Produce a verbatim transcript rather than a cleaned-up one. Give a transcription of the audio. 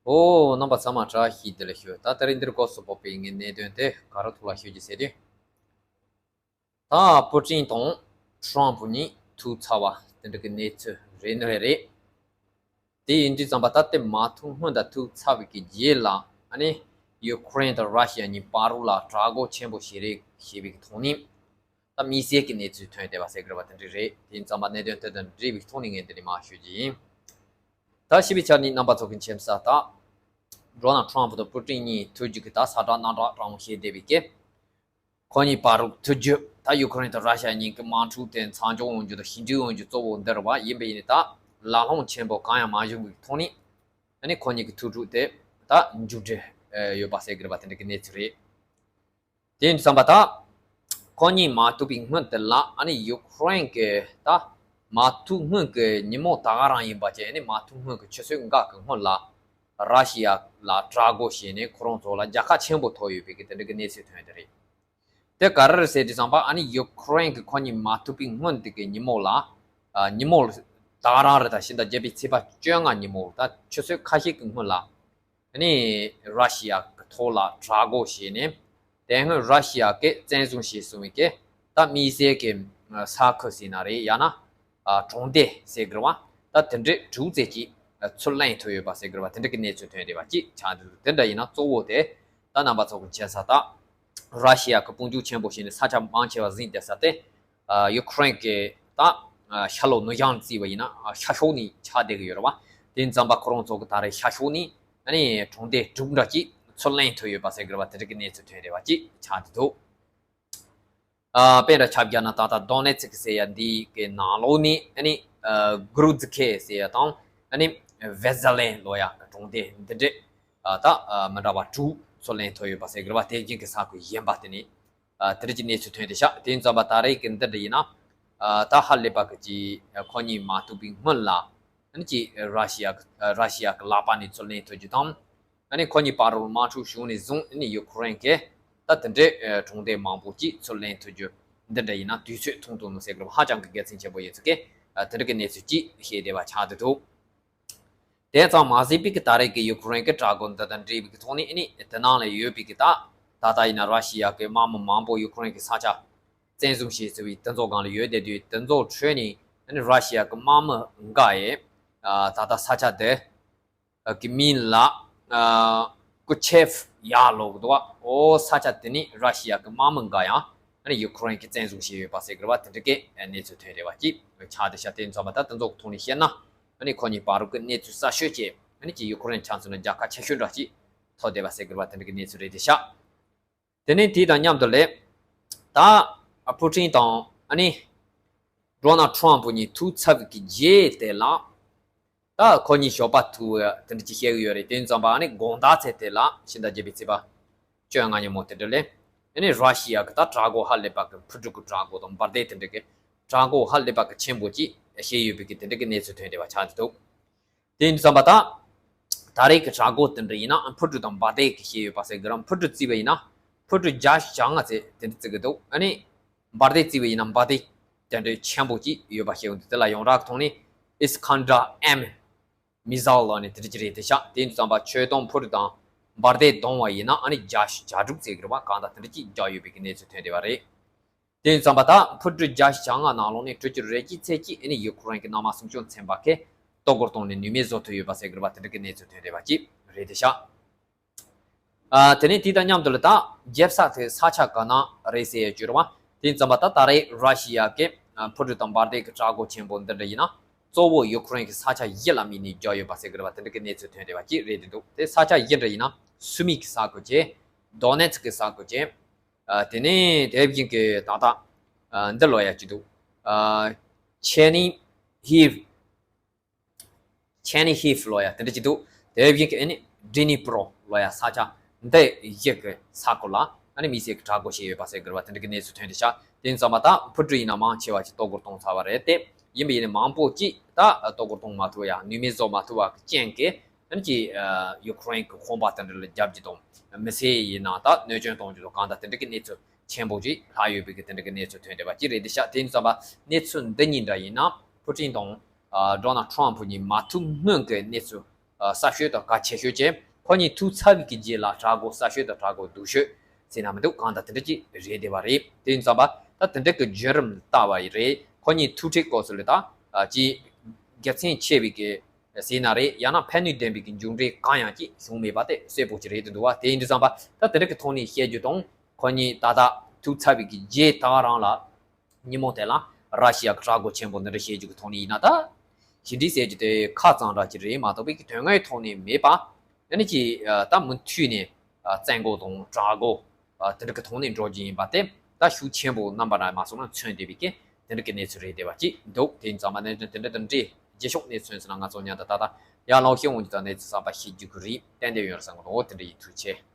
ཨོ། རྣམ་པ་ཚང་མ་བཀྲ་ཤིས་བདེ་ལེགས་ཞུ། ད་དེ་རིང་འདིར་སྐོར་སུ་བབས་པའི་ངའི་གནད་དོན་དེ་ག་རེ་ཐོག་ལ་ཤོད་ཀྱི་ཟེར་དུས། ད་པུ་ཀྲིན་དང་ཁྲོམ་ཕུ་གཉིས་ཐུག་ཚར་བ་དེ་འདྲ་གི་གནས་ཚུལ་རེད་ནི་རེད། དེ་ཡིན་དུས་ཙམ་པ་ད་དེ་མ་ཐུག་སྔོན་དང་ཐུག་ཚར་བའི་གི་རྗེས་ལ་ཨ་ནི་ཡུ་ཁུ་རེན་དང་ར་ཤི་ཡ་གཉིས་བར་ལ་དྲག་རྒོལ་ཆེན་པོ་ཞིག་རེད་ཞེས་པའི་གི་ཐོག་ནས། ད་དམིགས་བསལ་གྱི་གནས་ཚུལ་ཐོན་བསྡད་པ་ཟེར་དགོས་པ་དེ་འདྲ་རེད། དེ་ཡིན་ཙམ་པ་གནད་དོན་དེ་དང་འབྲེལ་བའི་ཐོག་ནས་ངས་འདི་ནས་མར་ཞུ་རྒྱུ་ཡིན། ད་ཞི་བའི་ཆ་ནས་རྣམ་པ་ཚོ་གི་མཁྱེན་ས་ད། ཌོ་ནལ་ཁྲོམ་ཕུ་དང་པུ་ཀྲིན་གཉིས་ཐུག་རྒྱུ་གི་ད་ས་བསྒྲགས་གནམ་བསྒྲགས་གྲང་མོ་བྱས་བསྡད་པའི་སྐད། ཁོ་གཉིས་བར་རུ་ཐུག་རྒྱུ་ད་ཡུ་ཁུ་རེན་དང་ར་ཤ་ཡ་གཉིས་ཀྱི་དམག་འཁྲུག་དེ་མཚམས་འཇོག་འོང་རྒྱུ་དང་ཞི་འགྲིག་འོང་རྒྱུ་གཙོ་བོ་འདི་རེད་བ། ཡིན་པ་ཡིན་ནའི་ད་ལ་ལྷོང་ཆེན་པོ་གང་ཡང་མ་བྱུང་བའི་ཐོག་ནས་ཨ་ནི་ཁོ་གཉིས་ཀྱི་ཐུག་འཁྲུག་དེ་ད་མཇུག་སྒྲིལ་ཡོད་པ་ཟེར་དགོས་པ་དེ་འདྲ་གི་གནས་ཚུལ་རེད། དེ་ཡིན་དུས་ཙམ་པ་ད། ཁོ་གཉིས་མ་ཐུག་པའི་སྔོན་དེ་ལ་ཨ་ནི་ཡུ་ཁུ་རེན་གྱི་ད། མ་ཐུག་སྔོན་གྱི་ཉིན་མོ་ད་ག་རང་ཡིན་པ་བྱས་ཨ་ནི་མ་ཐུག་སྔོན་གྱི་ཆུ་ཚོད་འགའ་གི་སྔོན་ལ། ར་ཤི་ཡ་ལ་དྲག་རྒོལ་བྱས་ནས་ཁོ་རང་ཚོ་ལ་རྒྱལ་ཁ་ཆེན་པོ་ཐོབ་ཡོད་པའི་གི་དེ་འདྲ་གི་གནས་ཚུལ་ཐོན་དེ་རེད། དེ་ག་རེ་རེད་ཟེར་དུས་ཙམ་པ་ཨ་ནི་ཡུ་ཁུ་རེན་གྱི་ཁོ་གཉིས་མ་ཐུག་པའི་སྔོན་དེ་གི་ཉིན་མོ་ལ། ཉིན་མོ་ད་ག་རང་རེད། ད་ཕྱི་ཟླ་བརྒྱད་པའི་ཚེས་པ་བཅོ་ལྔ་ཉིན་མོ་ད་ཆུ་ཚོད་ཁ་ཤས་ཀྱི་སྔོན་ལ། ནི་ར་ཤི་ཡ་གི་ཐོག་ལ་དྲག་རྒོལ་བྱས་ནས། དེ་སྔོན་ར་ཤི་ཡ་གིས་བཙན་བཟུང་བྱས་སོང་བའི་གི་ད་དམིགས་བསལ་གྱི་ས་ཁུལ་ཟེར་ན་རེད་ཡང་ན་གྲོང་སྡེ་ཟེར་དགོས་པ་ད་དེ་འདྲའི་དྲུག་ཙམ་ཅིག་ཚུར་ལེན་ཐུབ་ཡོད་པ་ཟེར་དགོས་པ་དེ་འདྲ་གི་གནས་ཚུལ་ཐོན་བསྡད་པ་ཅིག་ཆགས་འདུག་དེ་འདྲ་ཡིན་ན་གཙོ་བོ་དེ་ད་རྣམ་པ་ཚོ་གི་མཁྱེན་ས་ད་ར་ཤི་ཡ་གི་དཔུང་འཇུག་ཆེན་པོ་བྱས་ནས་ས་ཆ་མང་ཆེ་བ་ཟིན་བསྡད་ས་དེ། ཡུ་ཁུ་རེན་གྱི་ད་ཤར་ལྷོ་ནུབ་བྱང་བརྩིས་པ་ཡིན་ན་ཤར་ཕྱོགས་ནས་ཆགས་བསྡད་ཀྱི་ཡོད་རེད་བ། དེ་ཙམ་པ་ཁོ་རང་ཚོ་གི་ད་རེས་ཤར་ཕྱོགས་ནས་ཨ་ནི་གྲོང་སྡེ་དྲུག་འདྲ་ཅིག་ཚུར་ལེན་ཐུབ་ཡོད་པ་ཟེར་གི་རེད་བ། དེ་འདྲ་གི་གནས་ཚུལ་ཐོན་རེད་བ་ཅིག་ཆགས་འདུག་དཔེ་འདྲ་ཆ་བཞག་ན་ད་ལྟ་དོ་ནེ་ཚིག་ཟེར་ཡ་འདི་གི་ནང་ལོགས་ནས་ཨ་ནི་གུ་རུ་ཛི་ཁེ་ཟེར་ཡ་དང་ཨ་ནི་ཝེ་ཛ་ལེན་ལོ་ཡ་གྲོང་སྡེ་འདི་འདྲས་ད་མི་འདྲ་བ་དྲུག་ཚུར་ལེན་ཐུབ་ཡོད་པ་ཟེར་གི་རེད་བ། དེ་བཞིན་གི་ས་ཁུལ་གཞན་པ་དེ་ནས། དེ་རིགས་ཀྱི་གནས་ཚུལ་ཐོན་ཏེ་ཤག་དེ་ཡིན་ཙམ་པ་ད་རེས་ཀྱི་འདི་འདྲ་ཡིན་ན། ད་ཧ་ལས་པ་གི་ཅི་ཁོ་གཉིས་མ་ཐུག་པའི་སྔོན་ལ། ཨ་ནི་ཅི་ར་ཤི་ཡ་ར་ཤི་ཡ་གི་ལག་པ་ནས་ཚུར་ལེན་ཐུབ་རྒྱུ་དང་། ཨ་ནི་ཁོ་གཉིས་བར་རུ་དམག་འཁྲུག་བྱུང་ནས་བཟུང་ཨ་ནི་ཡུ་ཁུ་རེན་གྱིས་ད་དེ་འདྲའི་གྲོང་སྡེ་མང་པོ་ཅིག་ཚུར་ལེན་ཐུབ་རྒྱུ་འདི་འདྲ་ཡིན་ན་དུས་ཚོད་ཐུང་ཐུང་ནང་ཟེར་གི་རེད། ཧ་ཅང་གི་དགེ་མཚན་ཆེན་པོ་ཡོད་ཚུལ་གྱི་དེ་འདྲ་གི་གནས་ཚུལ་ཅིག་བཤད་བསྡད་པ་ཆགས་བསྡད་འདུག་དེ་ཙམ་མ་ཟད་པའི་གི་ད་རེས་ཀྱི་ཡུ་ཁུ་རེན་གྱི་དྲག་རྒོལ་འདི་དང་འབྲེལ་བའི་གི་ཐོག་ནས་ཨ་ནི་དེ་ནང་ལ་ཡོད་པའི་གི་ད་ད་ལྟ་ཡིན་ན་ར་ཤི་ཡ་གི་དམག་མི་མང་པོ་ཡུ་ཁུ་རེན་གྱི་ས་ཆ་བཙན་བཟུང་བྱས་ཟིན་པའི་དེ་ཚོ་སྒང་ལ་ཡོད་བསྡད་དུས་དེ་ཚོ་ཁྲོད་ནས་ཨ་ནི་ར་ཤི་ཡ་གི་དམག་མི་འགའ་ཡིས་ད་ལྟ་ས་ཆ་དེ་གི་མིང་ལ་ཀུ་ཆེབ་ཡ་ལོ་གི་འདུག་བ། ཨོ་ས་ཆ་དེ་ནི་ར་ཤི་ཡ་གི་དམག་མི་འགའ་ཡང་ཨ་ནི་ཡུ་ཁུ་རེན་གྱིས་བཙན་བཟུང་བྱས་ཡོད་པ་ཟེར་གི་རེད་བ། དེ་འདྲ་གི་གནས་ཚུལ་ཐོན་རེད་བ་ཅིག་ཆགས་བསྡད་ཤག་དེ་ཡིན་ཙམ་པ་ད་དེ་ཚོ་གི་ཐོག་ནས་བཤད་ན། ཨ་ནི་ཁོ་གཉིས་བར་རུ་གི་གནས་ཚུལ་གསར་ཤོས་ཀྱི་ཨ་ནི་ཀྱི་ཡུ་ཁུ་རེན་ཆ་མཚོན་ན་རྒྱལ་ཁ་ཆེ་ཤོས་འདྲ་ཅིག་ཐོབ་བསྡད་པ་ཟེར་གི་རེད་བ། དེ་འདྲ་གི་གནས་ཚུལ་རེད་དེ་ཤག་དེ་ནས་དེ་དང་མཉམ་དུ་ལས་ད་ཨ་ཕུ་ཀྲིན་དང་ཨ་ནི་ཌོ་ནལ་ཁྲོམ་ཕུ་གཉིས་ཐུག་ཚར་བའི་གི་རྗེས་དེ་ལ་ད་ཁོ་གཉིས་ཞོགས་པ་ཐུག་དེ་འདྲ་ཅིག་བཤད་གི་ཡོད་རེད། དེ་ཡིན་ཙམ་པ་ཨ་ནི་དགོང་དག་ཚེ་དེ་ལ་ཕྱི་ཟླ་བརྒྱད་པའི་ཚེས་པ་བཅོ་ལྔ་ཉིན་མོ་དེ་འདྲ་ལས་ཨ་ནི་ར་ཤི་ཡ་གི་ད་དྲག་རྒོལ་ཧ་ལས་པ་གི་འཕུར་གྲུ་གི་དྲག་རྒོལ་དང་འབར་མདེལ་དེ་འདྲ་གི་དྲག་རྒོལ་ཧ་ལས་པ་གི་ཆེན་པོ་ཅིག་བྱས་ཡོད་པའི་གི་དེ་འདྲ་གི་གནས་ཚུལ་ཐོན་བསྡད་པ་ཆགས་འདུག་དེ་ཡིན་དུས་ཙམ་པ་ད། ད་རེས་ཀྱི་དྲག་རྒོལ་དེ་འདྲ་ཡིན་ན་འཕུར་གྲུ་དང་འབར་མདེལ་གྱི་བཤད་ཡོད་པ་ཟེར་གི་རེད། འཕུར་གྲུ་བརྩིས་པ་ཡིན་ན་འཕུར་གྲུ་བརྒྱ་བཞི་ལྔ་ཙམ་དེ་འདྲ་བརྩི་གི་འདུག་ཨ་ནི་འབར་མདེལ་བརྩིས་པ་ཡིན་ན་འབར་མདེལ་དེ་འདྲའི་ཆེན་པོ་ཅིག་ཡོད་པ་བཤད་ཡོང་དུས་དེ་ལ་ཡོངས་གྲགས་ཀྱི་ཐོག་ནས་ཨིས་ཁན་དྲ་ཨེམ་མི་ཟེལ་ལབ་ནས་དེ་འདྲ་ཅིག་རེད་དེ་ཤག་དེ་ཡིན་དུས་ཙམ་པ་ཆོད་གཏོང་འཕུར་གྲུ་དང་འབར་མདེལ་བསྡོམས་པ་ཡིན་ན་ཨ་ནི་བརྒྱ་བཞི་བརྒྱ་དྲུག་ཙམ་གི་རེད་པ། གང་ལྟར་དེ་འདྲ་ཅིག་བརྒྱབ་ཡོད་པའི་གི་གནས་ཚུལ་ཐོན་བསྡད་པ་རེད། དེ་ཡིན་ཙམ་པ་ད་འཕུར་གྲུ་བརྒྱ་བཞི་ལྔ་ནང་ལོགས་ནས་འཕྲུལ་ཆས་རེ་གཅིག་ཚད་གཅིག་ཨ་ནི་ཡུ་ཁུ་རེན་གྱི་གནམ་དམག་སྲུང་སྐྱོང་ཚན་པ་གིས་གཏོར་རྒོལ་བཏང་ནས་ནུས་མེད་བཟོ་ཐུབ་ཡོད་པ་ཟེར་གི་རེད་པ། དེ་འདྲ་གི་གནས་ཚུལ་ཐོན་བསྡད་པ་ཅིག་རེད་དེ་ཤག་ཨ་དེ་ནས་དེ་དང་མཉམ་དུ་ལ་ད་རྒྱབ་ས་དེ་ས་ཆ་ག་ན་རེད་ཟེར་ཡ་བརྗོད་རེད་པ། དེ་ཡིན་ཙམ་པ་ད་ད་རེས་ར་ཤི་ཡ་གི་འཕུར་གྲུ་དང་འབར་མདེལ་གྱི་དྲག་རྒོལ་ཆེན་པོ་འདི་འདྲ་ཡིན་ན་གཙོ་བོ་ཡུ་ཁུ་རེན་གྱི་ས་ཆ་བཞི་ལ་དམིགས་ནས་བརྒྱབ་ཡོད་པ་ཟེར་གི་རེད་པ། དེ་འདྲ་གི་གནས་ཚུལ་ཐོན་བསྡད་པ་ཅིག་རེད་དེ་འདུག་དེ་ས་ཆ་བཞི་འདྲ་ཡིན་ན་སུ་མི་གི་ས་ཁུལ་བྱས། དོ་ནེ་ཚིག་གི་ས་ཁུལ་བྱས། ཨ་དེ་ནས་དེ་བཞིན་གྱི་ད་ལྟ་ཨ་འདི་ལོ་ཡ་ཅི་འདུག་ཨ་ཆེ་ནི་ཧིབ། ཆེ་ནི་ཧིབ་ལོ་ཡ་དེ་འདྲ་ཅི་འདུག་དེ་བཞིན་གྱི་ཨ་ནི་ཌི་ནི་པྲོ་ལོ་ཡ་ས་ཆ་འདི་བཞི་གི་ས་ཁུལ་ལ་ཨ་ནི་དམིགས་བསལ་གྱི་དྲག་རྒོལ་བྱས་ཡོད་པ་ཟེར་གི་རེད་པ། དེ་འདྲ་གི་གནས་ཚུལ་ཐོན་བསྡད་ཤག་དེ་ཡིན་ཙམ་པ་ད་འཕུར་གྲུ་ཡིན་ན་མང་ཆེ་བ་ཅིག་གཏོར་རྒོལ་བཏང་ཚར་བ་རེད་དེ། ཡིན་པ་ཡིན་ནའི་མང་པོ་ཅིག་ད་གཏོར་རྒོལ་གཏོང་མ་ཐུབ་པ་ཡ་ནུས་མེད་བཟོ་མ་ཐུབ་པ་གི་རྐྱེན་གྱིས་ཨ་ནི་ཅིག་ཡུ་ཁུ་རེན་གྱི་དཔུང་པ་དེ་འདྲ་ལ་རྒྱབ་ཀྱི་དང་མི་སེར་ཡིན་ན་ད་གནོད་སྐྱོན་གཏོང་རྒྱུ་དང་གང་ལྟར་དེ་འདྲ་གི་གནས་ཚུལ་ཆེན་པོ་ཅིག་ལྷག་ཡོད་པའི་གི་དེ་འདྲ་གི་གནས་ཚུལ་ཐོན་བསྡད་པ་ཅིག་རེད་དེ་ཤག་དེ་ཡིན་ཙམ་པ་གནས་ཚུལ་འདི་གཉིས་འདྲ་ཡིན་ན་ཕུ་ཀྲིན་དང་ཌོ་ནལ་ཁྲོམ་ཕུ་གཉིས་མ་ཐུག་སྔོན་གྱི་གནས་ཚུལ་ གསར་ཤོས་དང་གལ་ཆེ་ཤོས་བྱས། ཁོ་གཉིས་ཐུག་ཚར་བའི་གི་རྗེས་ལ་དྲག་གོ་གསར་ཤོས་དང་དྲག་གོ་སྡུག་ཤོས་ཟེར་ན་མི་འདུག་གང་ལྟར་དེ་འདྲ་ཅིག་རེད་བསྡད་པ་རེད། དེ་ཡིན་ཙང་པ་ད་དེ་འདྲ་གི་བརྒྱུད་རིམ་ལྟ་བ་ཡི་རེད། ཁོ་གཉིས་ཐུག་འཕྲད་སྐབས་སུ་ལ་ད་ཅིག་དགེ་མཚན་ཆེ་བའི་གི་ཟེར་ན་རེད། ཡང་ན་ཕན་ནུས་ལྡན་པའི་གི་མཇུག་འབྲས་གང་ཡང་ཅིག་བྱུང་མེད་པ་དེ་གསལ་པོ་ཅིག་རེད་དུ་འདུག་བ། དེ་ཡིན་དུས་ཙམ་པ་ད་དེ་འདྲ་གི་ཐོག་ནས་བཤད་རྒྱུ་དང་། ཁོ་གཉིས་ད་ལྟ་ཐུག་ཚར་བའི་གི་རྗེས་ད་རང་ལ་ཉིན་མོ་དེ་ལ་ར་ཤི་ཡ་གི་དྲག་གོ་ཆེན་པོ་འདི་འདྲ་བཤད་རྒྱུ་གི་ཐོག་ནས་ཡིན་ན། ད་ཞི་འགྲིག་ཟེར་རྒྱུ་དེ་ཁ་གཙང་སྦྲ་ཅིག་རེད་མ་གཏོགས་པའི་གི་དོན་ལྔའི་ཐོག་ནས་མེད་པ། ཨ་ནི་ཅིག་ད་མུ་མཐུད་ནས་བཙན་རྒོལ་དང་དྲག་རྒོལ་དེ་འདྲ་གི་ཐོག་ནས་འགྲོ་རྒྱུ་ཡིན་པ་དེ་ད་ཤུགས་ཆེན་པོ་རྣམ་པ་ལ་མ་སོང་ན་མཚོན་བསྡད་པའི་གི་དེ་འདྲ་གི་གནས་ཚུལ་རེད་བསྡད་པ་ཅིག་འདུག་དེ་ཡིན་ཙང་མ་གནད་དོན་དེ་འདྲ་དང་འབྲེལ་རྗེས་ཕྱོགས་གནས་ཚུལ་ཡིན་ན་ང་ཚོ་མཉམ་དུ་ད་ལྟ་ཡར་ལངས་ཤེས་འོང་རྒྱུ་དང་གནས་ཚུལ་གསར་པ་ཤེས་རྒྱུ་གི་རེད། ཏན་ཏན་ཡོད་རེད་བསམ་གི་འདུག་འོ་དེ་འདྲ་ཡིན། ཐུགས་རྗེ་ཆེ།